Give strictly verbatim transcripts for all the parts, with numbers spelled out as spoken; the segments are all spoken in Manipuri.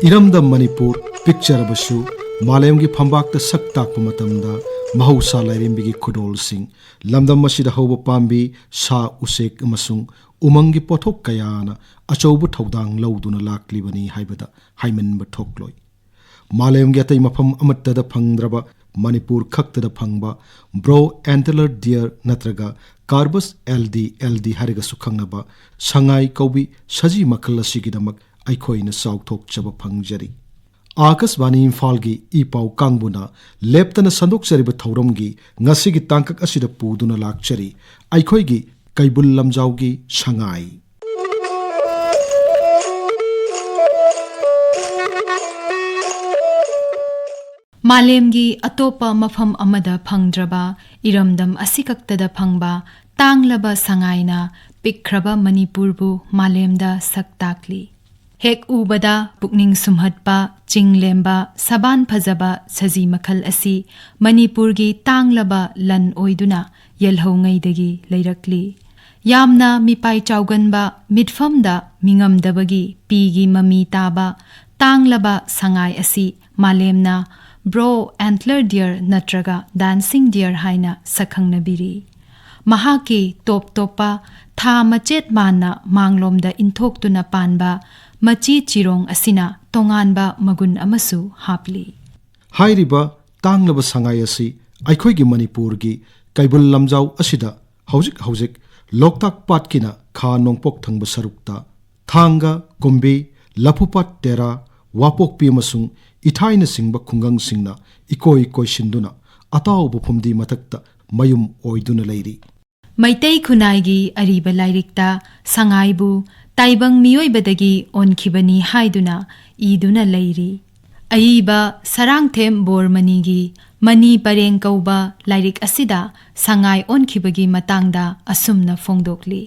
ꯏꯔꯝꯗꯝ ꯃꯅꯤꯄꯨꯔ ꯄꯤꯛꯆꯔꯕꯁꯨ, ꯃꯥꯂꯦꯝꯒꯤ ꯐꯝꯕꯥꯛꯇ ꯁꯛ ꯇꯥꯛꯄ ꯃꯇꯝꯗ ꯃꯍꯧꯁꯥ ꯂꯥꯏꯔꯦꯝꯕꯤꯒꯤ ꯈꯨꯗꯣꯜꯁꯤꯡ, ꯂꯝꯗꯝ ꯑꯁꯤꯗ ꯍꯧꯕ ꯄꯥꯝꯕꯤ, ꯁꯥ ꯎꯆꯦꯛ ꯑꯃꯁꯨꯡ ꯎꯃꯪꯒꯤ ꯄꯣꯠꯊꯣꯛ ꯀꯌꯥꯅ ꯑꯆꯧꯕ ꯊꯧꯗꯥꯡ ꯂꯧꯗꯨꯅ ꯂꯥꯛꯂꯤꯕꯅꯤ ꯍꯥꯏꯕꯗ ꯍꯥꯏꯃꯟꯕ ꯊꯣꯛꯂꯣꯏ꯫ ꯃꯥꯂꯦꯝꯒꯤ ꯑꯇꯩ ꯃꯐꯝ ꯑꯃꯠꯇꯗ ꯐꯪꯗ꯭ꯔꯕ, ꯃꯅꯤꯄꯨꯔ ꯈꯛꯇꯗ ꯐꯪꯕ ꯕ꯭ꯔꯣ ꯑꯦꯟꯇꯂꯔ ꯗꯤꯌꯔ ꯅꯠꯇ꯭ꯔꯒ ꯀꯥꯔꯕꯁ ꯑꯦꯜ ꯗꯤ ꯑꯦꯜ ꯗꯤ ꯍꯥꯏꯔꯒꯁꯨ ꯈꯪꯅꯕ ꯁꯉꯥꯏ ꯀꯧꯕꯤ ꯁꯖꯤ ꯃꯈꯜ ꯑꯁꯤꯒꯤꯗꯃꯛ ꯑꯩꯈꯣꯏꯅ ꯆꯥꯎꯊꯣꯛꯆꯕ ꯐꯪꯖꯔꯤ꯫ ꯑꯥꯀꯥꯁꯕꯥꯅꯤ ꯏꯝꯐꯥꯜꯒꯤ ꯏ ꯄꯥꯎ ꯀꯥꯡꯕꯨꯅ ꯂꯦꯞꯇꯅ ꯁꯟꯗꯣꯛꯆꯔꯤꯕ ꯊꯧꯔꯝꯒꯤ ꯉꯁꯤꯒꯤ ꯇꯥꯡꯀꯛ ꯑꯁꯤꯗ ꯄꯨꯗꯨꯅ ꯂꯥꯛꯆꯔꯤ ꯑꯩꯈꯣꯏꯒꯤ ꯀꯩꯕꯨꯜ ꯂꯝꯖꯥꯎꯒꯤ ꯁꯉꯥꯏ꯫ ꯃꯥꯂꯦꯝꯒꯤ ꯑꯇꯣꯞꯄ ꯃꯐꯝ ꯑꯃꯗ ꯐꯪꯗ꯭ꯔꯕ, ꯏꯔꯝꯗꯝ ꯑꯁꯤꯈꯛꯇꯗ ꯐꯪꯕ ꯇꯥꯡꯂꯕ ꯁꯉꯥꯏꯅ ꯄꯤꯛꯈ꯭ꯔꯕ ꯃꯅꯤꯄꯨꯔꯕꯨ ꯃꯥꯂꯦꯝꯗ ꯁꯛ ꯇꯥꯛꯂꯤ꯫ ꯍꯦꯛ ꯎꯕꯗ ꯄꯨꯛꯅꯤꯡ ꯁꯨꯝꯍꯠꯄ, ꯆꯤꯡ ꯂꯦꯝꯕ, ꯁꯕꯥꯟ ꯐꯖꯕ ꯁꯖꯤ ꯃꯈꯜ ꯑꯁꯤ ꯃꯅꯤꯄꯨꯔꯒꯤ ꯇꯥꯡꯂꯕ ꯂꯟ ꯑꯣꯏꯗꯨꯅ ꯌꯦꯜꯍꯧꯉꯩꯗꯒꯤ ꯂꯩꯔꯛꯂꯤ꯫ ꯌꯥꯝꯅ ꯃꯤꯄꯥꯏ ꯆꯥꯎꯒꯟꯕ, ꯃꯤꯠꯐꯝꯗ ꯃꯤꯉꯝꯗꯕꯒꯤ ꯄꯤꯒꯤ ꯃꯃꯤ ꯇꯥꯕ ꯇꯥꯡꯂꯕ ꯁꯉꯥꯏ ꯑꯁꯤ ꯃꯥꯂꯦꯝꯅ ꯕ꯭ꯔꯣ ꯑꯦꯟꯇꯂꯔ ꯗꯤꯌꯔ ꯅꯠꯇ꯭ꯔꯒ ꯗꯥꯟꯁꯤꯡ ꯗꯤꯌꯔ ꯍꯥꯏꯅ ꯁꯛꯈꯪꯅꯕꯤꯔꯤ꯫ ꯃꯍꯥꯛꯀꯤ ꯇꯣꯞ ꯇꯣꯞꯄ ꯊꯥ ꯃꯆꯦꯠ ꯃꯥꯟꯅ ꯃꯥꯡꯂꯣꯝꯗ ꯏꯟꯊꯣꯛꯇꯨꯅ ꯄꯥꯟꯕ ꯃꯆꯤ ꯆꯤꯔꯣꯡ ꯑꯁꯤꯅ ꯇꯣꯉꯥꯟꯕ ꯃꯒꯨꯟ ꯑꯃꯁꯨ ꯍꯥꯞꯂꯤ꯫ ꯍꯥꯏꯔꯤꯕ ꯇꯥꯡꯂꯕ ꯁꯉꯥꯏ ꯑꯁꯤ ꯑꯩꯈꯣꯏꯒꯤ ꯃꯅꯤꯄꯨꯔꯒꯤ ꯀꯩꯕꯨꯜ ꯂꯝꯖꯥꯎ ꯑꯁꯤꯗ ꯍꯧꯖꯤꯛ ꯍꯧꯖꯤꯛ ꯂꯣꯛꯇꯥꯛ ꯄꯥꯠꯀꯤꯅ ꯈꯥ ꯅꯣꯡꯄꯣꯛ ꯊꯪꯕ ꯁꯔꯨꯛꯇ ꯊꯥꯡꯒ, ꯀꯨꯝꯕꯤ, ꯂꯐꯨꯄꯥꯠ ꯇꯦꯔꯥ, ꯋꯥꯄꯣꯛꯄꯤ ꯑꯃꯁꯨꯡ ꯏꯊꯥꯏꯅꯆꯤꯡꯕ ꯈꯨꯡꯒꯪꯁꯤꯡꯅ ꯏꯀꯣꯏ ꯀꯣꯏꯁꯤꯟꯗꯨꯅ ꯑꯇꯥꯎꯕ ꯐꯨꯝꯗꯤ ꯃꯊꯛꯇ ꯃꯌꯨꯝ ꯑꯣꯏꯗꯨꯅ ꯂꯩꯔꯤ꯫ ꯃꯩꯇꯩ ꯈꯨꯟꯅꯥꯏꯒꯤ ꯑꯔꯤꯕ ꯂꯥꯏꯔꯤꯛꯇ ꯁꯉꯥꯏꯕꯨ ꯇꯥꯏꯕꯪ ꯃꯤꯑꯣꯏꯕꯗꯒꯤ ꯑꯣꯟꯈꯤꯕꯅꯤ ꯍꯥꯏꯗꯨꯅ ꯏꯗꯨꯅ ꯂꯩꯔꯤ꯫ ꯑꯏꯕ ꯁꯔꯥꯡꯊꯦꯝ ꯕꯣꯔꯃꯅꯤꯒꯤ ꯃꯅꯤ ꯄꯔꯦꯡ ꯀꯧꯕ ꯂꯥꯏꯔꯤꯛ ꯑꯁꯤꯗ ꯁꯉꯥꯏ ꯑꯣꯟꯈꯤꯕꯒꯤ ꯃꯇꯥꯡꯗ ꯑꯁꯨꯝꯅ ꯐꯣꯡꯗꯣꯛꯂꯤ꯫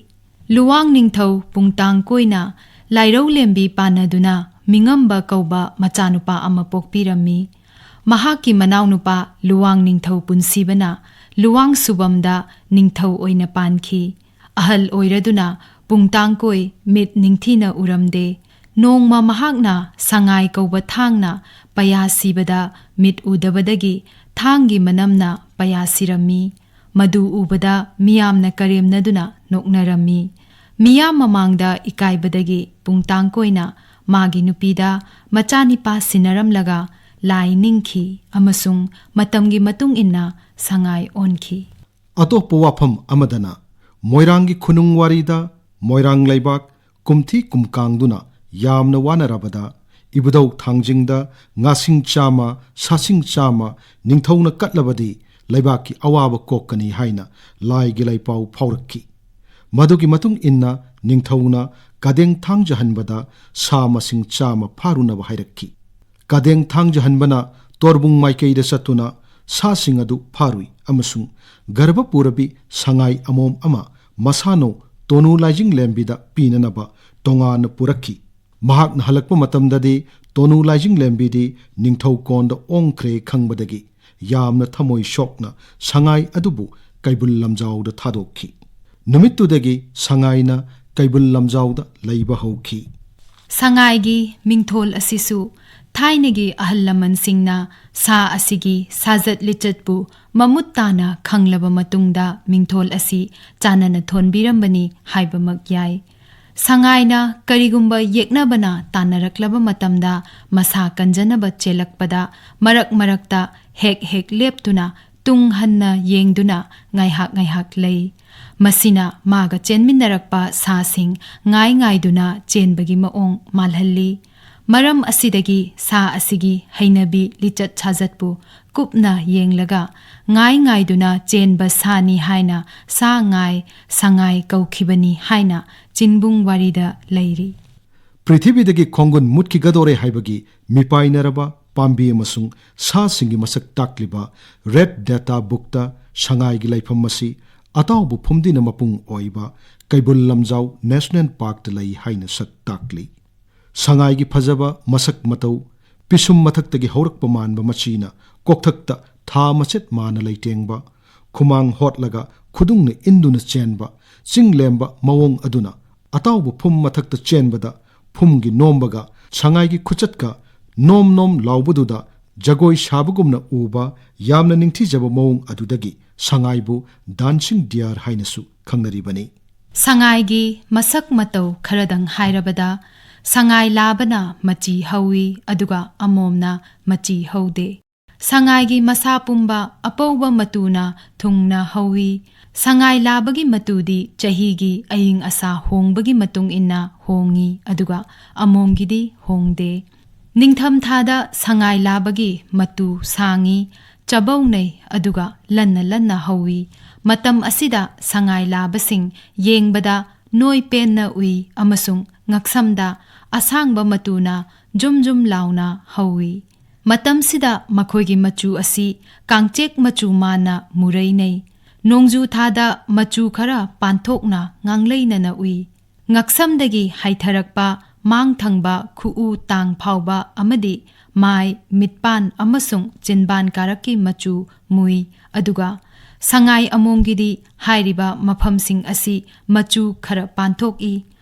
ꯂꯨꯋꯥꯡ ꯅꯤꯡꯊꯧ ꯄꯨꯡꯇꯥꯡ ꯀꯣꯏꯅ ꯂꯥꯏꯔꯧꯂꯦꯝꯕꯤ ꯄꯥꯟꯅꯗꯨꯅ ꯃꯤꯉꯝꯕ ꯀꯧꯕ ꯃꯆꯥꯅꯨꯄꯥ ꯑꯃ ꯄꯣꯛꯄꯤꯔꯝꯃꯤ꯫ ꯃꯍꯥꯛꯀꯤ ꯃꯅꯥꯎꯅꯨꯄꯥ ꯂꯨꯋꯥꯡ ꯅꯤꯡꯊꯧ ꯄꯨꯟꯁꯤꯕꯅ ꯂꯨꯋꯥꯡ ꯁꯨꯕꯝꯗ ꯅꯤꯡꯊꯧ ꯑꯣꯏꯅ ꯄꯥꯟꯈꯤ꯫ ꯑꯍꯜ ꯑꯣꯏꯔꯗꯨꯅ ꯄꯨꯡꯇꯥꯡꯀꯣꯏ ꯃꯤꯠ ꯅꯤꯡꯊꯤꯅ ꯎꯔꯝꯗꯦ꯫ ꯅꯣꯡꯃ ꯃꯍꯥꯛꯅ ꯁꯉꯥꯏ ꯀꯧꯕ ꯊꯥꯡꯅ ꯄꯌꯥ ꯁꯤꯕꯗ ꯃꯤꯠ ꯎꯗꯕꯗꯒꯤ ꯊꯥꯡꯒꯤ ꯃꯅꯝꯅ ꯄꯌꯥ ꯁꯤꯔꯝꯃꯤ꯫ ꯃꯗꯨ ꯎꯕꯗ ꯃꯤꯌꯥꯝꯅ ꯀꯔꯦꯝꯅꯗꯨꯅ ꯅꯣꯛꯅꯔꯝꯃꯤ꯫ ꯃꯤꯌꯥꯝ ꯃꯃꯥꯡꯗ ꯏꯀꯥꯏꯕꯗꯒꯤ ꯄꯨꯡꯇꯥꯡ ꯀꯣꯏꯅ ꯃꯥꯒꯤ ꯅꯨꯄꯤꯗ ꯃꯆꯥꯅꯤꯄꯥ ꯁꯤꯟꯅꯔꯝꯂꯒ ꯂꯥꯏ ꯅꯤꯡꯈꯤ ꯑꯃꯁꯨꯡ ꯃꯇꯝꯒꯤ ꯃꯇꯨꯡ ꯏꯟꯅ ꯁꯉꯥꯏ ꯑꯣꯟꯈꯤ꯫ ꯑꯇꯣꯞꯄ ꯋꯥꯐꯝ ꯑꯃꯗꯅ, ꯃꯣꯏꯔꯥꯡꯒꯤ ꯈꯨꯅꯨꯡ ꯋꯥꯔꯤꯗ ꯃꯣꯏꯔꯥꯡ ꯂꯩꯕꯥꯛ ꯀꯨꯝꯊꯤ ꯀꯨꯝꯀꯥꯡꯗꯨꯅ ꯌꯥꯝꯅ ꯋꯥꯅꯔꯕꯗ, ꯏꯕꯨꯙꯧ ꯊꯥꯡꯖꯤꯡꯗ ꯉꯥꯁꯤꯡ ꯆꯥꯝꯃ, ꯁꯥꯁꯤꯡ ꯆꯥꯝꯃ ꯅꯤꯡꯊꯧꯅ ꯀꯠꯂꯕꯗꯤ ꯂꯩꯕꯥꯛꯀꯤ ꯑꯋꯥꯕ ꯀꯣꯛꯀꯅꯤ ꯍꯥꯏꯅ ꯂꯥꯏꯒꯤ ꯂꯥꯏꯄꯥꯎ ꯐꯥꯎꯔꯛꯈꯤ꯫ ꯃꯗꯨꯒꯤ ꯃꯇꯨꯡ ꯏꯟꯅ ꯅꯤꯡꯊꯧꯅ ꯀꯗꯦꯡ ꯊꯥꯡꯖꯍꯟꯕꯗ ꯁꯥ ꯃꯁꯤꯡ ꯆꯥꯝꯃ ꯐꯥꯔꯨꯅꯕ ꯍꯥꯏꯔꯛꯈꯤ꯫ ꯀꯗꯦꯡ ꯊꯥꯡꯖꯍꯟꯕꯅ ꯇꯣꯔꯕꯨꯡ ꯃꯥꯏꯀꯩꯗ ꯆꯠꯇꯨꯅ ꯁꯥꯁꯤꯡ ꯑꯗꯨ ꯐꯥꯔꯨꯏ ꯑꯃꯁꯨꯡ ꯒꯔꯚ ꯄꯨꯔꯕꯤ ꯁꯉꯥꯏ ꯑꯃꯣꯝ ꯑꯃ ꯃꯁꯥꯅꯧ ꯇꯣꯅꯨ ꯂꯥꯏꯖꯤꯡꯂꯦꯝꯕꯤꯗ ꯄꯤꯅꯅꯕ ꯇꯣꯉꯥꯟꯅ ꯄꯨꯔꯛꯈꯤ꯫ ꯃꯍꯥꯛꯅ ꯍꯜꯂꯛꯄ ꯃꯇꯝꯗꯗꯤ ꯇꯣꯅꯨ ꯂꯥꯏꯖꯤꯡꯂꯦꯝꯕꯤꯗꯤ ꯅꯤꯡꯊꯧ ꯀꯣꯟꯗ ꯑꯣꯟꯈ꯭ꯔꯦ ꯈꯪꯕꯗꯒꯤ ꯌꯥꯝꯅ ꯊꯃꯣꯏ ꯁꯣꯛꯅ ꯁꯉꯥꯏ ꯑꯗꯨꯕꯨ ꯀꯩꯕꯨꯜ ꯂꯝꯖꯥꯎꯗ ꯊꯥꯗꯣꯛꯈꯤ꯫ ꯅꯨꯃꯤꯠꯇꯨꯗꯒꯤ ꯁꯉꯥꯏꯅ ꯀꯩꯕꯨꯜ ꯂꯝꯖꯥꯎꯗ ꯂꯩꯕ ꯍꯧꯈꯤ꯫ ꯁꯉꯥꯏꯒꯤ ꯃꯤꯡꯊꯣꯜ ꯑꯁꯤꯁꯨ ꯊꯥꯏꯅꯒꯤ ꯑꯍꯜ ꯂꯃꯟꯁꯤꯡꯅ ꯁꯥ ꯑꯁꯤꯒꯤ ꯁꯥꯖꯠ ꯂꯤꯆꯠꯄꯨ ꯃꯃꯨꯠ ꯇꯥꯅ ꯈꯪꯂꯕ ꯃꯇꯨꯡꯗ ꯃꯤꯡꯊꯣꯜ ꯑꯁꯤ ꯆꯥꯟꯅꯅ ꯊꯣꯟꯕꯤꯔꯝꯕꯅꯤ ꯍꯥꯏꯕꯃꯛ ꯌꯥꯏ꯫ ꯁꯉꯥꯏꯅ ꯀꯔꯤꯒꯨꯝꯕ ꯌꯦꯛꯅꯕꯅ ꯇꯥꯟꯅꯔꯛꯂꯕ ꯃꯇꯝꯗ ꯃꯁꯥ ꯀꯟꯖꯅꯕ ꯆꯦꯜꯂꯛꯄꯗ ꯃꯔꯛ ꯃꯔꯛꯇ ꯍꯦꯛ ꯍꯦꯛ ꯂꯦꯞꯇꯨꯅ ꯇꯨꯡ ꯍꯟꯅ ꯌꯦꯡꯗꯨꯅ ꯉꯥꯏꯍꯥꯛ ꯉꯥꯏꯍꯥꯛ ꯂꯩ꯫ ꯃꯁꯤꯅ ꯃꯥꯒ ꯆꯦꯟꯃꯤꯟꯅꯔꯛꯄ ꯁꯥꯁꯤꯡ ꯉꯥꯏ ꯉꯥꯏꯗꯨꯅ ꯆꯦꯟꯕꯒꯤ ꯃꯑꯣꯡ ꯃꯥꯜꯍꯜꯂꯤ꯫ ꯃꯔꯝ ꯑꯁꯤꯗꯒꯤ ꯁꯥ ꯑꯁꯤꯒꯤ ꯍꯩꯅꯕꯤ ꯂꯤꯆꯠ ꯁꯥꯖꯠꯄꯨ ꯀꯨꯞꯅ ꯌꯦꯡꯂꯒ ꯉꯥꯏ ꯉꯥꯏꯗꯨꯅ ꯆꯦꯟꯕ ꯁꯥꯅꯤ ꯍꯥꯏꯅ ꯁꯥ ꯉꯥꯏ ꯁꯉꯥꯏ ꯀꯧꯈꯤꯕꯅꯤ ꯍꯥꯏꯅ ꯆꯤꯟꯕꯨꯡ ꯋꯥꯔꯤꯗ ꯂꯩꯔꯤ꯫ ꯄ꯭ꯔꯤꯊꯤꯕꯤꯗꯒꯤ ꯈꯣꯡꯒꯨꯟ ꯃꯨꯠꯈꯤꯒꯗꯧꯔꯦ ꯍꯥꯏꯕꯒꯤ ꯃꯤꯄꯥꯏꯅꯔꯕ ꯄꯥꯝꯕꯤ ꯑꯃꯁꯨꯡ ꯁꯥꯁꯤꯡꯒꯤ ꯃꯁꯛ ꯇꯥꯛꯂꯤꯕ ꯔꯦꯗ ꯗꯦꯇꯥ ꯕꯨꯛꯇ ꯁꯉꯥꯏꯒꯤ ꯂꯩꯐꯝ ꯑꯁꯤ ꯑꯇꯥꯎꯕ ꯐꯨꯝꯗꯤꯅ ꯃꯄꯨꯡ ꯑꯣꯏꯕ ꯀꯩꯕꯨꯜ ꯂꯝꯖꯥꯎ ꯅꯦꯁꯅꯦꯜ ꯄꯥꯔꯛꯇ ꯂꯩ ꯍꯥꯏꯅ ꯁꯛ ꯇꯥꯛꯂꯤ꯫ ꯁꯉꯥꯏꯒꯤ ꯐꯖꯕ ꯃꯁꯛ ꯃꯇꯧ, ꯄꯤꯁꯨꯝ ꯃꯊꯛꯇꯒꯤ ꯍꯧꯔꯛꯄ ꯃꯥꯟꯕ ꯃꯆꯤꯅ ꯀꯣꯛꯊꯛꯇ ꯊꯥ ꯃꯆꯦꯠ ꯃꯥꯅ ꯂꯩꯇꯦꯡꯕ, ꯈꯨꯃꯥꯡ ꯍꯣꯠꯂꯒ ꯈꯨꯗꯨꯡꯅ ꯏꯟꯗꯨꯅ ꯆꯦꯟꯕ, ꯆꯤꯡ ꯂꯦꯝꯕ ꯃꯑꯣꯡ ꯑꯗꯨꯅ ꯑꯇꯥꯎꯕ ꯐꯨꯝ ꯃꯊꯛꯇ ꯆꯦꯟꯕꯗ ꯐꯨꯝꯒꯤ ꯅꯣꯝꯕꯒ ꯁꯉꯥꯏꯒꯤ ꯈꯨꯆꯠꯀ ꯅꯣꯝ ꯅꯣꯝ ꯂꯥꯎꯕꯗꯨꯗ ꯖꯒꯣꯏ ꯁꯥꯕꯒꯨꯝꯅ ꯎꯕ ꯌꯥꯝꯅ ꯅꯤꯡꯊꯤꯖꯕ ꯃꯑꯣꯡ ꯑꯗꯨꯗꯒꯤ ꯁꯉꯥꯏꯕꯨ ꯗꯥꯟꯁꯤꯡ ꯗꯤꯌꯥꯔ ꯍꯥꯏꯅꯁꯨ ꯈꯪꯅꯔꯤꯕꯅꯤ꯫ ꯁꯉꯥꯏꯒꯤ ꯃꯁꯛ ꯃꯇꯧ ꯈꯔꯗꯪ ꯍꯥꯏꯔꯕꯗ, ꯁꯉꯥꯏ ꯂꯥꯕꯅ ꯃꯆꯤ ꯍꯧꯏ, ꯑꯗꯨꯒ ꯑꯃꯣꯝꯅ ꯃꯆꯤ ꯍꯧꯗꯦ꯫ ꯁꯉꯥꯏꯒꯤ ꯃꯁꯥ ꯄꯨꯝꯕ ꯑꯄꯧꯕ ꯃꯇꯨꯅ ꯊꯨꯡꯅ ꯍꯧꯏ꯫ ꯁꯉꯥꯏ ꯂꯥꯕꯒꯤ ꯃꯇꯨꯗꯤ ꯆꯍꯤꯒꯤ ꯑꯏꯪ ꯑꯁꯥ ꯍꯣꯡꯕꯒꯤ ꯃꯇꯨꯡ ꯏꯟꯅ ꯍꯣꯡꯏ, ꯑꯗꯨꯒ ꯑꯃꯣꯝꯒꯤꯗꯤ ꯍꯣꯡꯗꯦ꯫ ꯅꯤꯡꯊꯝꯊꯥꯗ ꯁꯉꯥꯏ ꯂꯥꯕꯒꯤ ꯃꯇꯨ ꯁꯥꯡꯏ, ꯆꯕꯧꯅꯩ, ꯑꯗꯨꯒ ꯂꯟꯅ ꯂꯟꯅ ꯍꯧꯏ꯫ ꯃꯇꯝ ꯑꯁꯤꯗ ꯁꯉꯥꯏ ꯂꯥꯕꯁꯤꯡ ꯌꯦꯡꯕꯗ ꯅꯣꯏ ꯄꯦꯟꯅ ꯎꯏ ꯑꯃꯁꯨꯡ ꯉꯛꯁꯝꯗ ꯑꯁꯥꯡꯕ ꯃꯇꯨꯅ ꯖꯨꯝ ꯖꯨꯝ ꯂꯥꯎꯅ ꯍꯧꯏ꯫ ꯃꯇꯝꯁꯤꯗ ꯃꯈꯣꯏꯒꯤ ꯃꯆꯨ ꯑꯁꯤ ꯀꯥꯡꯆꯦꯛ ꯃꯆꯨ ꯃꯥꯟꯅ ꯃꯨꯔꯩꯅꯩ꯫ ꯅꯣꯡꯖꯨ ꯊꯥꯗ ꯃꯆꯨ ꯈꯔ ꯄꯥꯟꯊꯣꯛꯅ ꯉꯥꯡꯂꯩꯅꯅ ꯎꯏ꯫ ꯉꯛꯁꯝꯗꯒꯤ ꯍꯥꯏꯊꯔꯛꯄ ꯃꯥꯡ ꯊꯪꯕ ꯈꯨꯎ ꯇꯥꯡ ꯐꯥꯎꯕ ꯑꯃꯗꯤ ꯃꯥꯏ, ꯃꯤꯠꯄꯥꯟ ꯑꯃꯁꯨꯡ ꯆꯤꯟꯕꯥꯟ ꯀꯥꯔꯛꯀꯤ ꯃꯆꯨ ꯃꯨꯏ, ꯑꯗꯨꯒ ꯁꯉꯥꯏ ꯑꯃꯣꯝꯒꯤꯗꯤ ꯍꯥꯏꯔꯤꯕ ꯃꯐꯝꯁꯤꯡ ꯑꯁꯤ ꯃꯆꯨ ꯈꯔ ꯄꯥꯟꯊꯣꯛꯏ꯫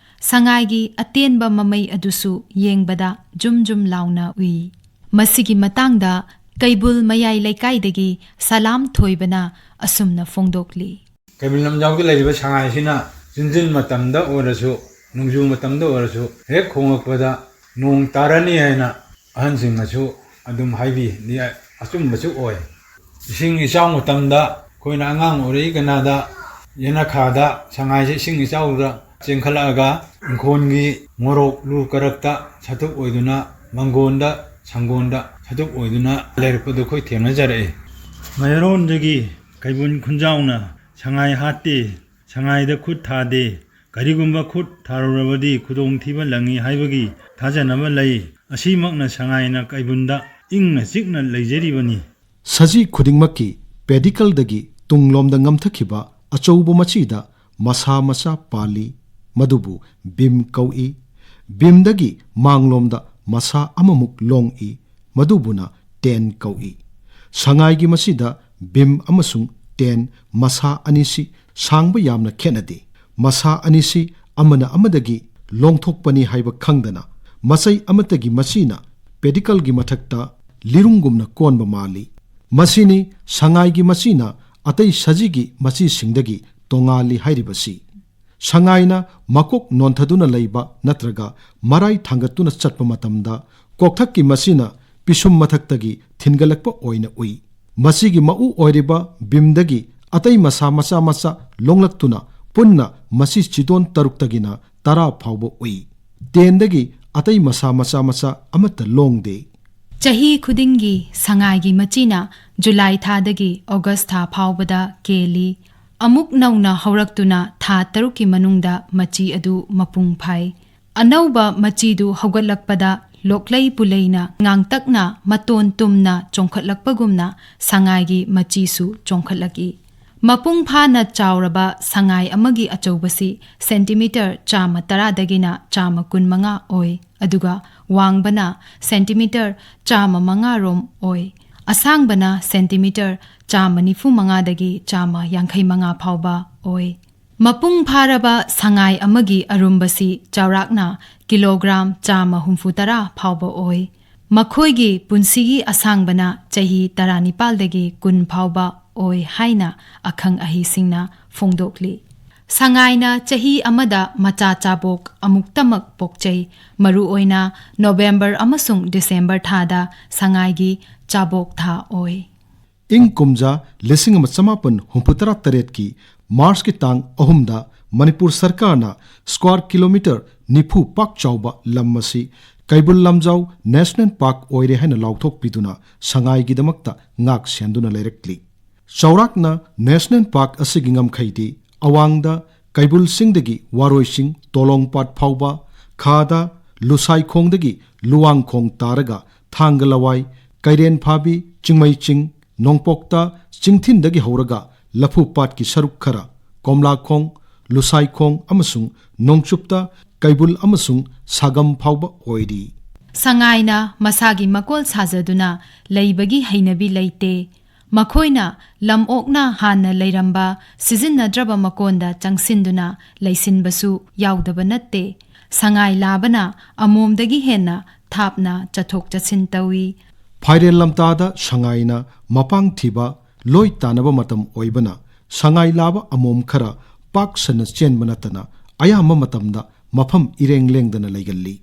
ꯁꯉꯥꯏꯒꯤ ꯑꯇꯦꯟꯕ ꯃꯃꯩ ꯑꯗꯨꯁꯨ ꯌꯦꯡꯕꯗ ꯖꯨꯝ ꯖꯨꯝ ꯂꯥꯎꯅ ꯎꯏ꯫ ꯃꯁꯤꯒꯤ ꯃꯇꯥꯡꯗ ꯀꯩꯕꯨꯜ ꯃꯌꯥꯏ ꯂꯩꯀꯥꯏꯗꯒꯤ ꯁꯂꯥꯝ ꯊꯣꯏꯕꯅ ꯑꯁꯨꯝꯅ ꯐꯣꯡꯗꯣꯛꯂꯤ꯫ ꯀꯩꯕꯨꯜ ꯂꯝꯖꯥꯎꯗ ꯂꯩꯔꯤꯕ ꯁꯉꯥꯏꯁꯤꯅ ꯆꯤꯟꯖꯤꯟ ꯃꯇꯝꯗ ꯑꯣꯏꯔꯁꯨ, ꯅꯣꯡꯖꯨ ꯃꯇꯝꯗ ꯑꯣꯏꯔꯁꯨ, ꯍꯦꯛ ꯈꯣꯡꯂꯛꯄꯗ ꯅꯣꯡ ꯇꯥꯔꯅꯤ ꯍꯥꯏꯅ ꯑꯍꯟꯁꯤꯡꯅꯁꯨ ꯑꯗꯨꯝ ꯍꯥꯏꯕꯤ, ꯑꯆꯨꯝꯕꯁꯨ ꯑꯣꯏ꯫ ꯏꯁꯤꯡ ꯏꯆꯥꯎ ꯃꯇꯝꯗ ꯑꯩꯈꯣꯏꯅ ꯑꯉꯥꯡ ꯑꯣꯏꯔꯛꯏ ꯀꯅꯥꯗ ꯌꯦꯅꯈꯥꯗ ꯁꯉꯥꯏꯁꯦ ꯏꯁꯤꯡ ꯏꯆꯥꯎꯗ ꯆꯦꯟꯈꯠꯂꯛꯑꯒ ꯏꯪꯈꯣꯜꯒꯤ ꯃꯣꯔꯣꯛ ꯂꯨ ꯀꯔꯛꯇ ꯁꯥꯇꯨꯛ ꯑꯣꯏꯗꯨꯅ, ꯃꯪꯒꯣꯟꯗ, ꯁꯪꯒꯣꯟꯗ ꯁꯥꯇꯨꯛ ꯑꯣꯏꯗꯨꯅ ꯂꯩꯔꯛꯄꯗꯨ ꯑꯩꯈꯣꯏ ꯊꯦꯡꯅꯖꯔꯛꯏ꯫ ꯃꯩꯔꯣꯟꯗꯒꯤ ꯀꯩꯕꯨꯜ ꯈꯨꯟꯖꯥꯎꯅ ꯁꯉꯥꯏ ꯍꯥꯠꯇꯦ, ꯁꯉꯥꯏꯗ ꯈꯨꯠ ꯊꯥꯗꯦ, ꯀꯔꯤꯒꯨꯝꯕ ꯈꯨꯠ ꯊꯥꯔꯨꯔꯕꯗꯤ ꯈꯨꯗꯣꯡꯊꯤꯕ ꯂꯪꯏ ꯍꯥꯏꯕꯒꯤ ꯊꯥꯖꯅꯕ ꯂꯩ꯫ ꯑꯁꯤꯃꯛꯅ ꯁꯉꯥꯏꯅ ꯀꯩꯕꯨꯜꯗ ꯏꯪꯅ ꯆꯤꯛꯅ ꯂꯩꯖꯔꯤꯕꯅꯤ꯫ ꯁꯖꯤ ꯈꯨꯗꯤꯡꯃꯛꯀꯤ ꯄꯦꯗꯤꯀꯜꯗꯒꯤ ꯇꯨꯡꯂꯣꯝꯗ ꯉꯝꯊꯈꯤꯕ ꯑꯆꯧꯕ ꯃꯆꯤꯗ ꯃꯁꯥ ꯃꯆꯥ ꯄꯥꯜꯂꯤ, ꯃꯗꯨꯕꯨ ꯕꯤꯝ ꯀꯧꯏ꯫ ꯕꯤꯝꯗꯒꯤ ꯃꯥꯡꯂꯣꯝꯗ ꯃꯁꯥ ꯑꯃꯃꯨꯛ ꯂꯣꯡꯏ, ꯃꯗꯨꯕꯨꯅ ꯇꯦꯟ ꯀꯧꯏ꯫ ꯁꯉꯥꯏꯒꯤ ꯃꯆꯤꯗ ꯕꯤꯝ ꯑꯃꯁꯨꯡ ꯇꯦꯟ ꯃꯁꯥ ꯑꯅꯤꯁꯤ ꯁꯥꯡꯕ ꯌꯥꯝꯅ ꯈꯦꯠꯅꯗꯦ꯫ ꯃꯁꯥ ꯑꯅꯤꯁꯤ ꯑꯃꯅ ꯑꯃꯗꯒꯤ ꯂꯣꯡꯊꯣꯛꯄꯅꯤ ꯍꯥꯏꯕ ꯈꯪꯗꯅ, ꯃꯆꯩ ꯑꯃꯠꯇꯒꯤ ꯃꯆꯤꯅ ꯄꯦꯗꯤꯀꯜꯒꯤ ꯃꯊꯛꯇ ꯂꯤꯔꯨꯡꯒꯨꯝꯅ ꯀꯣꯟꯕ ꯃꯥꯜꯂꯤ꯫ ꯃꯁꯤꯅꯤ ꯁꯉꯥꯏꯒꯤ ꯃꯆꯤꯅ ꯑꯇꯩ ꯁꯖꯤꯒꯤ ꯃꯆꯤꯁꯤꯡꯗꯒꯤ ꯇꯣꯉꯥꯜꯂꯤ ꯍꯥꯏꯔꯤꯕꯁꯤ꯫ ꯁꯉꯥꯏꯅ ꯃꯀꯣꯛ ꯅꯣꯟꯊꯗꯨꯅ ꯂꯩꯕ ꯅꯠꯇ꯭ꯔꯒ ꯃꯔꯥꯏ ꯊꯥꯡꯒꯠꯇꯨꯅ ꯆꯠꯄ ꯃꯇꯝꯗ, ꯀꯣꯛꯊꯛꯀꯤ ꯃꯆꯤꯅ ꯄꯤꯁꯨꯝ ꯃꯊꯛꯇꯒꯤ ꯊꯤꯟꯒꯠꯂꯛꯄ ꯑꯣꯏꯅ ꯎꯏ꯫ ꯃꯁꯤꯒꯤ ꯃꯎ ꯑꯣꯏꯔꯤꯕ ꯕꯤꯝꯗꯒꯤ ꯑꯇꯩ ꯃꯁꯥ ꯃꯆꯥ ꯃꯆꯥ ꯂꯣꯡꯂꯛꯇꯨꯅ ꯄꯨꯟꯅ ꯃꯆꯤ ꯆꯤꯗꯣꯟ ꯇꯔꯨꯛꯇꯒꯤꯅ ꯇꯔꯥ ꯐꯥꯎꯕ ꯎꯏ꯫ ꯇꯦꯟꯗꯒꯤ ꯑꯇꯩ ꯃꯁꯥ ꯃꯆꯥ ꯃꯆꯥ ꯑꯃꯠꯇ ꯂꯣꯡꯗꯦ꯫ ꯆꯍꯤ ꯈꯨꯗꯤꯡꯒꯤ ꯁꯉꯥꯏꯒꯤ ꯃꯆꯤꯅ ꯖꯨꯂꯥꯏ ꯊꯥꯗꯒꯤ ꯑꯣꯒꯁ ꯊꯥ ꯐꯥꯎꯕꯗ ꯀꯦꯜꯂꯤ꯫ ꯑꯃꯨꯛ ꯅꯧꯅ ꯍꯧꯔꯛꯇꯨꯅ ꯊꯥ ꯇꯔꯨꯛꯀꯤ ꯃꯅꯨꯡꯗ ꯃꯆꯤ ꯑꯗꯨ ꯃꯄꯨꯡ ꯐꯥꯏ꯫ ꯑꯅꯧꯕ ꯃꯆꯤꯗꯨ ꯍꯧꯒꯠꯂꯛꯄꯗ ꯂꯣꯛꯂꯩ ꯄꯨꯂꯩꯅ ꯉꯥꯡꯇꯛꯅ ꯃꯇꯣꯟ ꯇꯨꯝꯅ ꯆꯣꯡꯈꯠꯂꯛꯄꯒꯨꯝꯅ ꯁꯉꯥꯏꯒꯤ ꯃꯆꯤꯁꯨ ꯆꯣꯡꯈꯠꯂꯛꯏ꯫ ꯃꯄꯨꯡ ꯐꯥꯅ ꯆꯥꯎꯔꯕ ꯁꯉꯥꯏ ꯑꯃꯒꯤ ꯑꯆꯧꯕꯁꯤ ꯁꯦꯟꯇꯤꯃꯤꯇꯔ ꯆꯥꯝꯃ ꯇꯔꯥꯗꯒꯤꯅ ꯆꯥꯝꯃ ꯀꯨꯟꯃꯉꯥ ꯑꯣꯏ, ꯑꯗꯨꯒ ꯋꯥꯡꯕꯅ ꯁꯦꯟꯇꯤꯃꯤꯇꯔ ꯆꯥꯝꯃ ꯃꯉꯥ ꯔꯣꯝ ꯑꯣꯏ꯫ ꯑꯁꯥꯡꯕꯅ ꯁꯦꯟꯇꯤꯃꯤꯇꯔ ꯆꯥꯝꯃ ꯅꯤꯐꯨ ꯃꯉꯥꯗꯒꯤ ꯆꯥꯝꯃ ꯌꯥꯡꯈꯩ ꯃꯉꯥ ꯐꯥꯎꯕ ꯑꯣꯏ꯫ ꯃꯄꯨꯡ ꯐꯥꯔꯕ ꯁꯉꯥꯏ ꯑꯃꯒꯤ ꯑꯔꯨꯝꯕꯁꯤ ꯆꯥꯎꯔꯥꯛꯅ ꯀꯤꯂꯣꯒ꯭ꯔꯥꯝ ꯆꯥꯝꯃ ꯍꯨꯝꯐꯨ ꯇꯔꯥ ꯐꯥꯎꯕ ꯑꯣꯏ꯫ ꯃꯈꯣꯏꯒꯤ ꯄꯨꯟꯁꯤꯒꯤ ꯑꯁꯥꯡꯕꯅ ꯆꯍꯤ ꯇꯔꯥꯅꯤꯄꯥꯜꯗꯒꯤ ꯀꯨꯟ ꯐꯥꯎꯕ ꯑꯣꯏ ꯍꯥꯏꯅ ꯑꯈꯪ ꯑꯍꯩꯁꯤꯡꯅ ꯐꯣꯡꯗꯣꯛꯂꯤ꯫ ꯁꯉꯥꯏꯅ ꯆꯍꯤ ꯑꯃꯗ ꯃꯆꯥ ꯆꯥꯕꯣꯛ ꯑꯃꯨꯛꯇꯃꯛ ꯄꯣꯛꯆꯩ꯫ ꯃꯔꯨꯑꯣꯏꯅ ꯅꯣꯕꯦꯝꯕꯔ ꯑꯃꯁꯨꯡ ꯗꯤꯁꯦꯝꯕꯔ ꯊꯥꯗ ꯁꯉꯥꯏꯒꯤ ꯆꯥꯕꯣꯛ ꯊꯥ ꯑꯣꯏ꯫ ꯏꯪ ꯀꯨꯝꯖꯥ ꯂꯤꯁꯤꯡ ꯑꯃ ꯆꯃꯥꯄꯟ ꯍꯨꯝꯐꯨꯇꯔꯥ ꯇꯔꯦꯠꯀꯤ ꯃꯥꯔꯆꯀꯤ ꯇꯥꯡ ꯑꯍꯨꯝꯗ ꯃꯅꯤꯄꯨꯔ ꯁꯔꯀꯥꯔꯅ ꯁ꯭ꯀ꯭ꯋꯥꯔ ꯀꯤꯂꯣꯃꯤꯇꯔ ꯅꯤꯐꯨ ꯄꯥꯛ ꯆꯥꯎꯕ ꯂꯝ ꯑꯁꯤ ꯀꯩꯕꯨꯜ ꯂꯝꯖꯥꯎ ꯅꯦꯁꯅꯦꯜ ꯄꯥꯔꯛ ꯑꯣꯏꯔꯦ ꯍꯥꯏꯅ ꯂꯥꯎꯊꯣꯛꯄꯤꯗꯨꯅ ꯁꯉꯥꯏꯒꯤꯗꯃꯛꯇ ꯉꯥꯛ ꯁꯦꯟꯗꯨꯅ ꯂꯩꯔꯛꯂꯤ꯫ ꯆꯥꯎꯔꯥꯛꯅ ꯅꯦꯁꯅꯦꯜ ꯄꯥꯔꯛ ꯑꯁꯤꯒꯤ ꯉꯝꯈꯩꯗꯤ ꯑꯋꯥꯡꯗ ꯀꯩꯕꯨꯜ ꯆꯤꯡꯗꯒꯤ ꯋꯥꯔꯣꯏ ꯆꯤꯡ, ꯇꯣꯂꯣꯡ ꯄꯥꯠ ꯐꯥꯎꯕ, ꯈꯥꯗ ꯂꯨꯁꯥꯏꯈꯣꯡꯗꯒꯤ ꯂꯨꯋꯥꯡꯈꯣꯡ ꯇꯥꯔꯒ ꯊꯥꯡꯒ ꯂꯋꯥꯏ, ꯀꯩꯔꯦꯟ ꯐꯥꯕꯤ, ꯆꯤꯡꯃꯩ ꯆꯤꯡ, ꯅꯣꯡꯄꯣꯛꯇ ꯆꯤꯡꯊꯤꯟꯗꯒꯤ ꯍꯧꯔꯒ ꯂꯐꯨ ꯄꯥꯠꯀꯤ ꯁꯔꯨꯛ ꯈꯔ, ꯀꯣꯝꯂꯥꯈꯣꯡ, ꯂꯨꯁꯥꯏꯈꯣꯡ ꯑꯃꯁꯨꯡ ꯅꯣꯡꯆꯨꯞꯇ ꯀꯩꯕꯨꯜ ꯑꯃꯁꯨꯡ ꯁꯥꯒꯝ ꯐꯥꯎꯕ ꯑꯣꯏꯔꯤ꯫ ꯁꯉꯥꯏꯅ ꯃꯁꯥꯒꯤ ꯃꯀꯣꯜ ꯁꯥꯖꯗꯨꯅ ꯂꯩꯕꯒꯤ ꯍꯩꯅꯕꯤ ꯂꯩꯇꯦ꯫ ꯃꯈꯣꯏꯅ ꯂꯝꯑꯣꯛꯅ ꯍꯥꯟꯅ ꯂꯩꯔꯝꯕ ꯁꯤꯖꯤꯟꯅꯗ꯭ꯔꯕ ꯃꯀꯣꯟꯗ ꯆꯪꯁꯤꯟꯗꯨꯅ ꯂꯩꯁꯤꯟꯕꯁꯨ ꯌꯥꯎꯗꯕ ꯅꯠꯇꯦ꯫ ꯁꯉꯥꯏ ꯂꯥꯕꯅ ꯑꯃꯣꯝꯗꯒꯤ ꯍꯦꯟꯅ ꯊꯥꯞꯅ ꯆꯠꯊꯣꯛ ꯆꯠꯁꯤꯟ ꯇꯧꯏ꯫ ꯐꯥꯏꯔꯦꯜ ꯂꯝꯇꯥꯗ ꯁꯉꯥꯏꯅ ꯃꯄꯥꯡ ꯊꯤꯕ ꯂꯣꯏ ꯇꯥꯅꯕ ꯃꯇꯝ ꯑꯣꯏꯕꯅ, ꯁꯉꯥꯏ ꯂꯥꯕ ꯑꯃꯣꯝ ꯈꯔ ꯄꯥꯛ ꯁꯟꯅ ꯆꯦꯟꯕ ꯅꯠꯇꯅ ꯑꯌꯥꯝꯕ ꯃꯇꯝꯗ ꯃꯐꯝ ꯏꯔꯦꯡ ꯂꯦꯡꯗꯅ ꯂꯩꯒꯜꯂꯤ꯫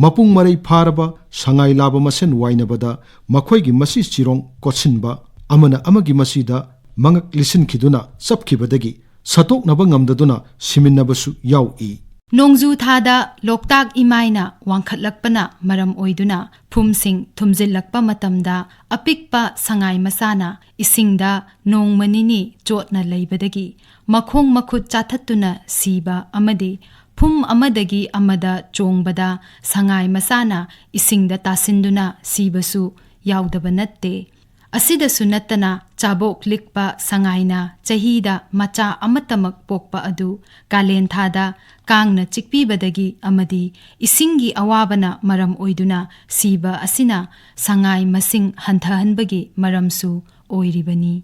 ꯃꯄꯨꯡ ꯃꯔꯩ ꯐꯥꯔꯕ ꯁꯉꯥꯏ ꯂꯥꯕ ꯃꯁꯦꯟ ꯋꯥꯏꯅꯕꯗ ꯃꯈꯣꯏꯒꯤ ꯃꯁꯤ ꯆꯤꯔꯣꯡ ꯀꯣꯠꯁꯤꯟꯕ, ꯑꯃꯅ ꯑꯃꯒꯤ ꯃꯁꯤꯗ ꯃꯉꯛ ꯂꯤꯁꯤꯟꯈꯤꯗꯨꯅ ꯆꯞꯈꯤꯕꯗꯒꯤ ꯁꯠꯇꯣꯛꯅꯕ ꯉꯝꯗꯗꯨꯅ ꯁꯤꯃꯤꯟꯅꯕꯁꯨ ꯌꯥꯎꯏ꯫ ꯅꯣꯡꯖꯨ ꯊꯥꯗ ꯂꯣꯛꯇꯥꯛ ꯏꯃꯥꯏꯅ ꯋꯥꯡꯈꯠꯂꯛꯄꯅ ꯃꯔꯝ ꯑꯣꯏꯗꯨꯅ ꯐꯨꯝꯁꯤꯡ ꯊꯨꯝꯖꯤꯜꯂꯛꯄ ꯃꯇꯝꯗ ꯑꯄꯤꯛꯄ ꯁꯉꯥꯏ ꯃꯆꯥꯅ ꯏꯁꯤꯡꯗ ꯅꯣꯡꯃ ꯅꯤꯅꯤ ꯆꯣꯠꯅ ꯂꯩꯕꯗꯒꯤ ꯃꯈꯣꯡ ꯃꯈꯨꯠ ꯆꯥꯊꯠꯇꯨꯅ ꯁꯤꯕ ꯑꯃꯗꯤ ꯐꯨꯝ ꯑꯃꯗꯒꯤ ꯑꯃꯗ ꯆꯣꯡꯕꯗ ꯁꯉꯥꯏ ꯃꯆꯥꯅ ꯏꯁꯤꯡꯗ ꯇꯥꯁꯤꯟꯗꯨꯅ ꯁꯤꯕꯁꯨ ꯌꯥꯎꯗꯕ ꯅꯠꯇꯦ꯫ ꯑꯁꯤꯗꯁꯨ ꯅꯠꯇꯅ ꯆꯥꯕꯣꯛ ꯂꯤꯛꯄ ꯁꯉꯥꯏꯅ ꯆꯍꯤꯗ ꯃꯆꯥ ꯑꯃꯠꯇꯃꯛ ꯄꯣꯛꯄ ꯑꯗꯨ ꯀꯥꯂꯦꯟ ꯊꯥꯗ ꯀꯥꯡꯅ ꯆꯤꯛꯄꯤꯕꯗꯒꯤ ꯑꯃꯗꯤ ꯏꯁꯤꯡꯒꯤ ꯑꯋꯥꯕꯅ ꯃꯔꯝ ꯑꯣꯏꯗꯨꯅ ꯁꯤꯕ ꯑꯁꯤꯅ ꯁꯉꯥꯏ ꯃꯁꯤꯡ ꯍꯟꯊꯍꯟꯕꯒꯤ ꯃꯔꯝꯁꯨ ꯑꯣꯏꯔꯤꯕꯅꯤ꯫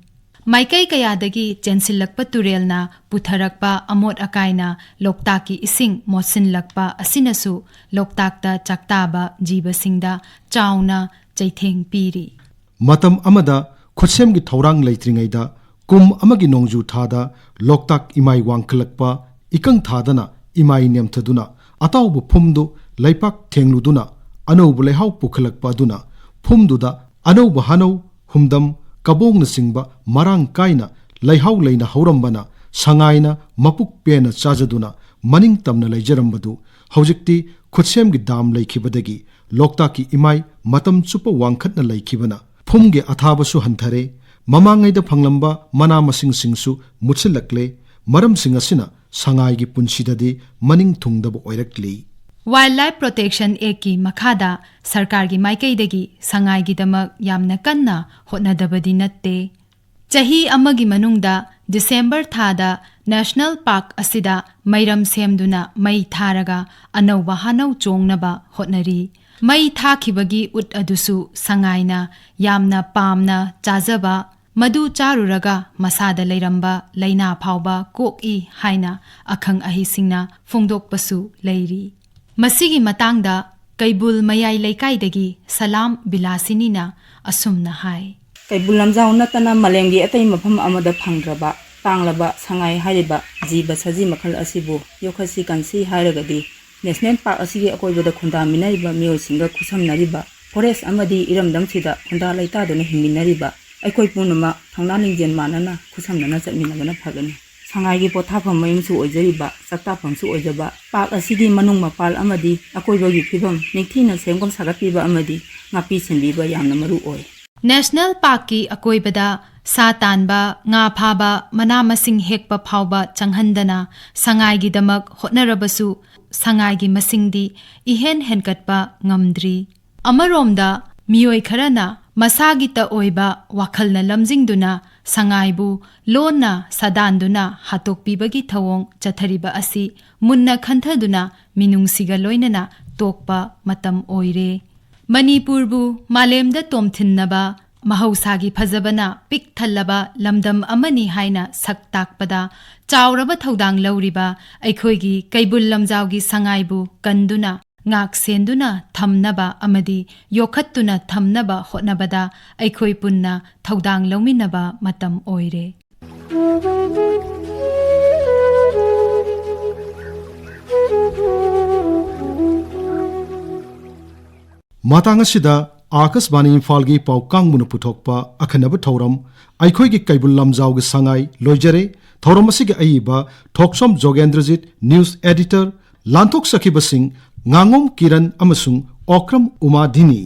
ꯃꯥꯏꯀꯩ ꯀꯌꯥꯗꯒꯤ ꯆꯦꯟꯁꯤꯜꯂꯛꯄ ꯇꯨꯔꯦꯜꯅ ꯄꯨꯊꯔꯛꯄ ꯑꯃꯣꯠ ꯑꯀꯥꯏꯅ ꯂꯣꯛꯇꯥꯛꯀꯤ ꯏꯁꯤꯡ ꯃꯣꯠꯁꯤꯜꯂꯛꯄ ꯑꯁꯤꯅꯁꯨ ꯂꯣꯛꯇꯥꯛꯇ ꯆꯥꯛꯇꯥꯕ ꯖꯤꯕꯁꯤꯡꯗ ꯆꯥꯎꯅ ꯆꯩꯊꯦꯡ ꯄꯤꯔꯤ꯫ ꯃꯇꯝ ꯑꯃꯗ ꯈꯨꯠꯁꯦꯝꯒꯤ ꯊꯧꯔꯥꯡ ꯂꯩꯇ꯭ꯔꯤꯉꯩꯗ ꯀꯨꯝ ꯑꯃꯒꯤ ꯅꯣꯡꯖꯨ ꯊꯥꯗ ꯂꯣꯛꯇꯥꯛ ꯏꯃꯥꯏ ꯋꯥꯡꯈꯠꯂꯛꯄ, ꯏꯀꯪ ꯊꯥꯗꯅ ꯏꯃꯥꯏ ꯅꯦꯝꯊꯗꯨꯅ ꯑꯇꯥꯎꯕ ꯐꯨꯝꯗꯨ ꯂꯩꯄꯥꯛ ꯊꯦꯡꯂꯨꯗꯨꯅ ꯑꯅꯧꯕ ꯂꯩꯍꯥꯎ ꯄꯨꯈꯠꯂꯛꯄ ꯑꯗꯨꯅ ꯐꯨꯝꯗꯨꯗ ꯑꯅꯧꯕ ꯍꯥꯅꯧ, ꯍꯨꯝꯗꯝ, ꯀꯕꯣꯡꯅꯆꯤꯡꯕ ꯃꯔꯥꯡ ꯀꯥꯏꯅ ꯂꯩꯍꯥꯎ ꯂꯩꯅ ꯍꯧꯔꯝꯕꯅ ꯁꯉꯥꯏꯅ ꯃꯄꯨꯛ ꯄꯦꯟꯅ ꯆꯥꯖꯗꯨꯅ ꯃꯅꯤꯡ ꯇꯝꯅ ꯂꯩꯖꯔꯝꯕꯗꯨ ꯍꯧꯖꯤꯛꯇꯤ ꯈꯨꯠꯁꯦꯝꯒꯤ ꯗꯥꯝ ꯂꯩꯈꯤꯕꯗꯒꯤ ꯂꯣꯛꯇꯥꯛꯀꯤ ꯏꯃꯥꯏ ꯃꯇꯝ ꯆꯨꯞꯄ ꯋꯥꯡꯈꯠꯅ ꯂꯩꯈꯤꯕꯅ ꯐꯨꯝꯒꯤ ꯑꯊꯥꯕꯁꯨ ꯍꯟꯊꯔꯦ, ꯃꯃꯥꯡꯉꯩꯗ ꯐꯪꯂꯝꯕ ꯃꯅꯥ ꯃꯁꯤꯡꯁꯤꯡꯁꯨ ꯃꯨꯠꯁꯤꯜꯂꯛꯂꯦ꯫ ꯃꯔꯝꯁꯤꯡ ꯑꯁꯤꯅ ꯁꯉꯥꯏꯒꯤ ꯄꯨꯟꯁꯤꯗꯗꯤ ꯃꯅꯤꯡ ꯊꯨꯡꯗꯕ ꯑꯣꯏꯔꯛꯂꯤ꯫ Wildlife Protection Actꯀꯤ ꯃꯈꯥꯗ ꯁꯔꯀꯥꯔꯒꯤ ꯃꯥꯏꯀꯩꯗꯒꯤ ꯁꯉꯥꯏꯒꯤꯗꯃꯛ ꯌꯥꯝꯅ ꯀꯟꯅ ꯍꯣꯠꯅꯗꯕꯗꯤ ꯅꯠꯇꯦ꯫ ꯆꯍꯤ ꯑꯃꯒꯤ ꯃꯅꯨꯡꯗ ꯗꯤꯁꯦꯝꯕꯔ ꯊꯥꯗ ꯅꯦꯁꯅꯦꯜ ꯄꯥꯔꯛ ꯑꯁꯤꯗ ꯃꯩꯔꯝ ꯁꯦꯝꯗꯨꯅ ꯃꯩ ꯊꯥꯔꯒ ꯑꯅꯧꯕ ꯍꯥꯅꯧ ꯆꯣꯡꯅꯕ ꯍꯣꯠꯅꯔꯤ꯫ ꯃꯩ ꯊꯥꯈꯤꯕꯒꯤ ꯎꯠ ꯑꯗꯨꯁꯨ ꯁꯉꯥꯏꯅ ꯌꯥꯝꯅ ꯄꯥꯝꯅ ꯆꯥꯖꯕ ꯃꯗꯨ ꯆꯥꯔꯨꯔꯒ ꯃꯁꯥꯗ ꯂꯩꯔꯝꯕ ꯂꯥꯏꯅꯥ ꯐꯥꯎꯕ ꯀꯣꯛꯏ ꯍꯥꯏꯅ ꯑꯈꯪ ꯑꯍꯩꯁꯤꯡꯅ ꯐꯣꯡꯗꯣꯛꯄꯁꯨ ꯂꯩꯔꯤ꯫ ꯃꯁꯤꯒꯤ ꯃꯇꯥꯡꯗ ꯀꯩꯕꯨꯜ ꯃꯌꯥꯏ ꯂꯩꯀꯥꯏꯗꯒꯤ ꯁꯂꯥꯝ ꯕꯤꯂꯥꯁꯤꯅꯤꯅ ꯑꯁꯨꯝꯅ ꯍꯥꯏ꯫ ꯀꯩꯕꯨꯜ ꯂꯝꯖꯥꯎ ꯅꯠꯇꯅ ꯃꯥꯂꯦꯝꯒꯤ ꯑꯇꯩ ꯃꯐꯝ ꯑꯃꯗ ꯐꯪꯗ꯭ꯔꯕ ꯇꯥꯡꯂꯕ ꯁꯉꯥꯏ ꯍꯥꯏꯔꯤꯕ ꯖꯤꯕ ꯁꯖꯤ ꯃꯈꯜ ꯑꯁꯤꯕꯨ ꯌꯣꯛꯈꯠꯁꯤ ꯀꯟꯁꯤ ꯍꯥꯏꯔꯒꯗꯤ, ꯅꯦꯁꯅꯦꯜ ꯄꯥꯔꯛ ꯑꯁꯤꯒꯤ ꯑꯀꯣꯏꯕꯗ ꯈꯨꯟꯗꯥꯃꯤꯟꯅꯔꯤꯕ ꯃꯤꯑꯣꯏꯁꯤꯡꯒ ꯈꯨꯠꯁꯝꯅꯔꯤꯕ, ꯐꯣꯔꯦꯁ ꯑꯃꯗꯤ ꯏꯔꯝꯗꯝꯁꯤꯗ ꯈꯨꯟꯗꯥ ꯂꯩꯇꯥꯗꯨꯅ ꯍꯤꯡꯃꯤꯟꯅꯔꯤꯕ ꯑꯩꯈꯣꯏ ꯄꯨꯝꯅꯃꯛ ꯊꯧꯅꯥ ꯂꯤꯡꯖꯦꯜ ꯃꯥꯟꯅꯅ ꯈꯨꯠꯁꯝꯅꯅ ꯆꯠꯃꯤꯟꯅꯕꯅ ꯐꯒꯅꯤ꯫ ꯁꯉꯥꯏꯒꯤ ꯄꯣꯊꯥꯐꯝ ꯃꯌꯨꯝꯁꯨ ꯑꯣꯏꯖꯔꯤꯕ, ꯆꯥꯛꯇꯥꯐꯝꯁꯨ ꯑꯣꯏꯖꯕ ꯄꯥꯔꯛ ꯑꯁꯤꯒꯤ ꯃꯅꯨꯡ ꯃꯄꯥꯜ ꯑꯃꯗꯤ ꯑꯀꯣꯏꯕꯒꯤ ꯐꯤꯕꯝ ꯅꯤꯡꯊꯤꯅ ꯁꯦꯝꯒꯠ ꯁꯥꯒꯠꯄꯤꯕ ꯑꯃꯗꯤ ꯉꯥꯛꯄꯤ ꯁꯦꯟꯕꯤꯕ ꯌꯥꯝꯅ ꯃꯔꯨ ꯑꯣꯏ꯫ ꯅꯦꯁꯅꯦꯜ ꯄꯥꯔꯛꯀꯤ ꯑꯀꯣꯏꯕꯗ ꯁꯥ ꯇꯥꯟꯕ, ꯉꯥ ꯐꯥꯕ, ꯃꯅꯥ ꯃꯁꯤꯡ ꯍꯦꯛꯄ ꯐꯥꯎꯕ ꯆꯪꯍꯟꯗꯅ ꯁꯉꯥꯏꯒꯤꯗꯃꯛ ꯍꯣꯠꯅꯔꯕꯁꯨ ꯁꯉꯥꯏꯒꯤ ꯃꯁꯤꯡꯗꯤ ꯏꯍꯦꯟ ꯍꯦꯟꯒꯠꯄ ꯉꯝꯗ꯭ꯔꯤ꯫ ꯑꯃꯔꯣꯝꯗ ꯃꯤꯑꯣꯏ ꯈꯔꯅ ꯃꯁꯥꯒꯤꯇ ꯑꯣꯏꯕ ꯋꯥꯈꯜꯅ ꯂꯝꯖꯤꯡꯗꯨꯅ ꯁꯉꯥꯏꯕꯨ ꯂꯣꯟꯅ ꯁꯥꯗꯥꯟꯗꯨꯅ ꯍꯥꯠꯇꯣꯛꯄꯤꯕꯒꯤ ꯊꯧꯑꯣꯡ ꯆꯠꯊꯔꯤꯕ ꯑꯁꯤ ꯃꯨꯟꯅ ꯈꯟꯊꯗꯨꯅ ꯃꯤꯅꯨꯡꯁꯤꯒ ꯂꯣꯏꯅꯅ ꯇꯣꯛꯄ ꯃꯇꯝ ꯑꯣꯏꯔꯦ꯫ ꯃꯅꯤꯄꯨꯔꯕꯨ ꯃꯥꯂꯦꯝꯗ ꯇꯣꯝꯊꯤꯟꯅꯕ ꯃꯍꯧꯁꯥꯒꯤ ꯐꯖꯕꯅ ꯄꯤꯛ ꯊꯜꯂꯕ ꯂꯝꯗꯝ ꯑꯃꯅꯤ ꯍꯥꯏꯅ ꯁꯛ ꯇꯥꯛꯄꯗ ꯆꯥꯎꯔꯕ ꯊꯧꯗꯥꯡ ꯂꯧꯔꯤꯕ ꯑꯩꯈꯣꯏꯒꯤ ꯀꯩꯕꯨꯜ ꯂꯝꯖꯥꯎꯒꯤ ꯁꯉꯥꯏꯕꯨ ꯀꯟꯗꯨꯅ, ꯉꯥꯛ ꯁꯦꯟꯗꯨꯅ ꯊꯝꯅꯕ ꯑꯃꯗꯤ ꯌꯣꯛꯈꯠꯇꯨꯅ ꯊꯝꯅꯕ ꯍꯣꯠꯅꯕꯗ ꯑꯩꯈꯣꯏ ꯄꯨꯟꯅ ꯊꯧꯗꯥꯡ ꯂꯧꯃꯤꯟꯅꯕ ꯃꯇꯝ ꯑꯣꯏꯔꯦ꯫ ꯃꯇꯥꯡ ꯑꯁꯤꯗ ꯑꯥꯀꯥꯁꯕꯥꯅꯤ ꯏꯝꯐꯥꯜꯒꯤ ꯄꯥꯎ ꯀꯥꯡꯕꯨꯅ ꯄꯨꯊꯣꯛꯄ ꯑꯈꯟꯅꯕ ꯊꯧꯔꯝ ꯑꯩꯈꯣꯏꯒꯤ ꯀꯩꯕꯨꯜ ꯂꯝꯖꯥꯎꯒꯤ ꯁꯉꯥꯏ ꯂꯣꯏꯖꯔꯦ꯫ ꯊꯧꯔꯝ ꯑꯁꯤꯒꯤ ꯑꯏꯕ ꯊꯣꯛꯁꯣꯝ ꯖꯣꯒꯦꯟꯗ꯭ꯔꯖꯤꯠ, ꯅ꯭ꯌꯨꯁ ꯑꯦꯗꯤꯇꯔ, ꯂꯥꯟꯊꯣꯛꯆꯈꯤꯕꯁꯤꯡ ꯉꯥꯉꯣꯝ ꯀꯤꯔꯟ ꯑꯃꯁꯨꯡ ꯑꯣꯀ꯭ꯔꯝ ꯎꯃꯥꯗꯤꯅꯤ꯫